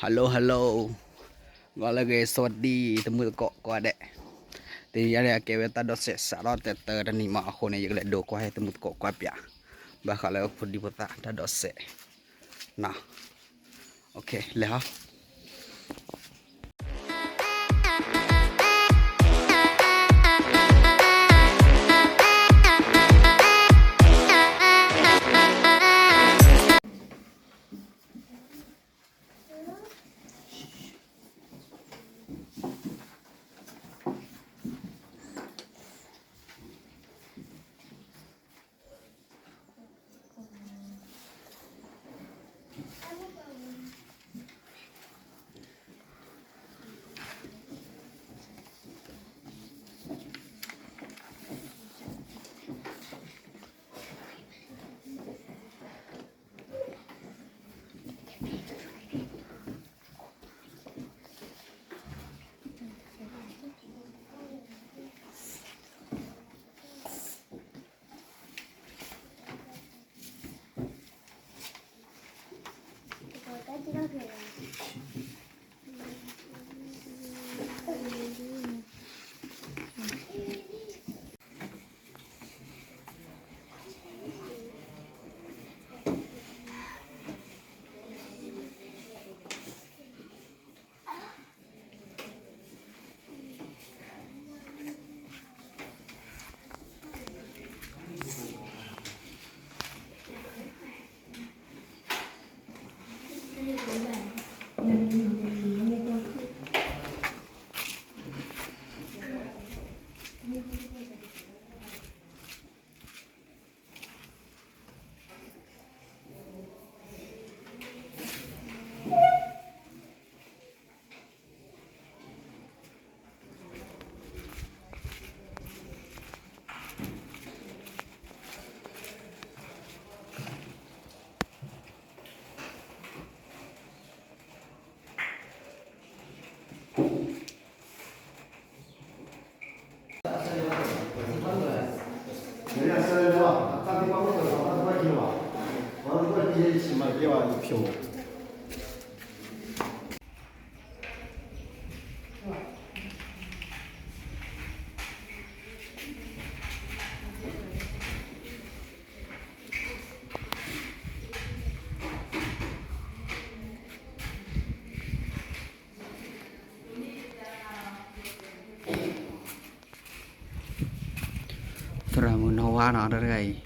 Hello hello, ဂီၤလၢအဂ့ၤ စဝးဒံ တမုၢ်သကိးကိးဂၤဒဲး, တနံၤညါန့ၣ် အကဲဝဲတၢ်ဒိးစဲးစးထီၣ်တတၢတနံၤမးအဃိန့ၣ် ယကလဲၤဒိးကွၢ်ဟဲတမုၢ်သကိးကွၢ်ပၠး, ဘၣ်ဃးလၢဖိဒံဖိသၣ်တၢ်ဒိးစဲး, န, လဲၤဟီ သရၣ်မုၣ်နီၢ်ဝါနီၤ တဂၤအံၤ.